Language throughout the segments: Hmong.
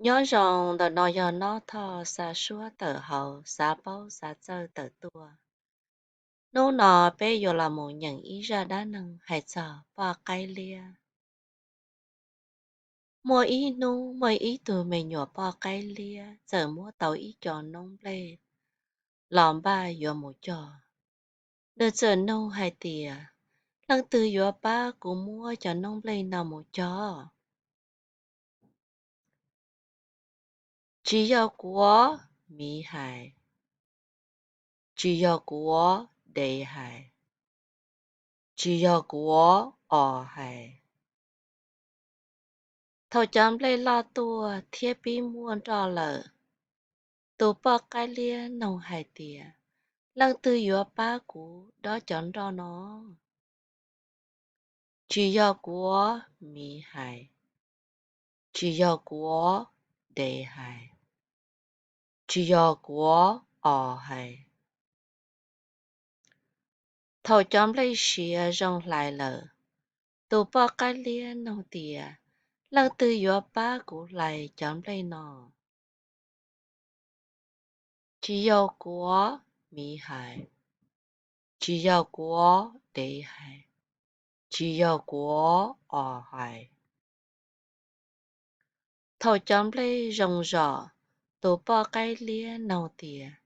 Nyob zoo, ntawm no yog Nob Thoj xa suab tawm hauv, xav paub xav txawj tawm tuaj. Hnub no peb yuav los mus nyeem ib zaj dab neeg hais txog poj qaib liab. Muaj ib hnub muaj ib tug me nyuam poj qaib liab txawm muab tau ib co noob nplej los npaj yuav mus cog. Nws txawm nug hais tias, Leej twg yuav pab kuv muab cov noob nplej no mus cog? Tsis yog kuv, miv hais. Tsis yog kuv, dev hais. Tsis yog kuv, os hais. Thaum cov nplej loj tuaj thiab pib muaj nroj lawm, tus poj qaib liab nug hais tias, Leej twg yuav pab kuv dob cov nroj no? Tsis yog kuv, miv hais. Tsis yog kuv, dev hais. Tsis yog kuv, os hais. Thaum cov nplej siav zoo hlais lawm, tus poj qaib liab nug tias, Leej twg yuav pab kuv hlais cov nplej no? Tsis yog kuv, miv hais. Tsis yog kuv, dev hais. Tsis yog kuv, os hais. Thaum cov nplej zoo zom, tus poj qaib liab nug tias,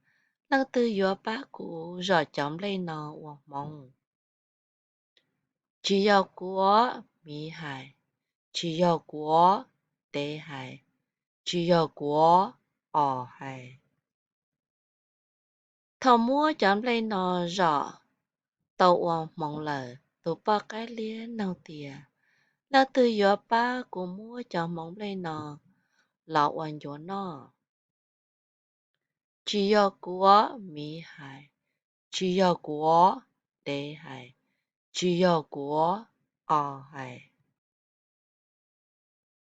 Leej twg yuav pab kuv zom cov nplej no ua hmoov? Tsis yog kuv, miv hais. Tsis yog kuv, dev hais. Tsis yog kuv, os hais. Thaum muab cov nplej no zom tau ua hmoov lawm, tus poj qaib liab nug tias, Leej twg yuav pab kuv muab cov hmoov nplej no los ua ncuav noj? Tsis yog kuv, miv hais. Tsis yog kuv, dev hais. Tsis yog kuv, os hais.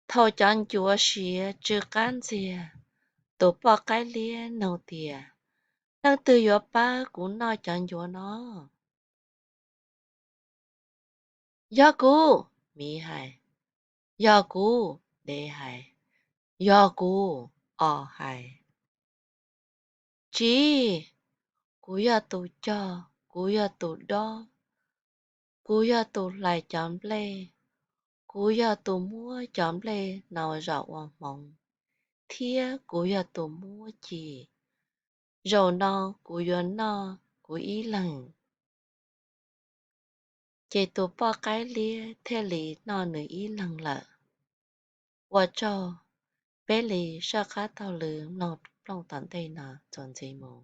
Thaum cov ncuav siav tsw qab ntxiag, tus poj qaib liab nug tias, Leej twg yuav pab kuv noj cov ncuav no? Yog kuv, miv hais. Yog kuv, dev hais. Yog kuv, os hais. Tsis, kuv yog tus cog, kuv yog tus dob, kuv yog tus hlais cov nplej, kuv yog tus muab cov nplej no zom ua hmoov, thiab kuv yog tus muab ci. Zaum no kuv yuav noj kuv ib leeg. Ces tus poj qaib liab thiaj li noj nws ib leeg lawm. Ua tsaug, peb li soj qab taug lw mloog plooj tom ntej no txuas ntxiv mus.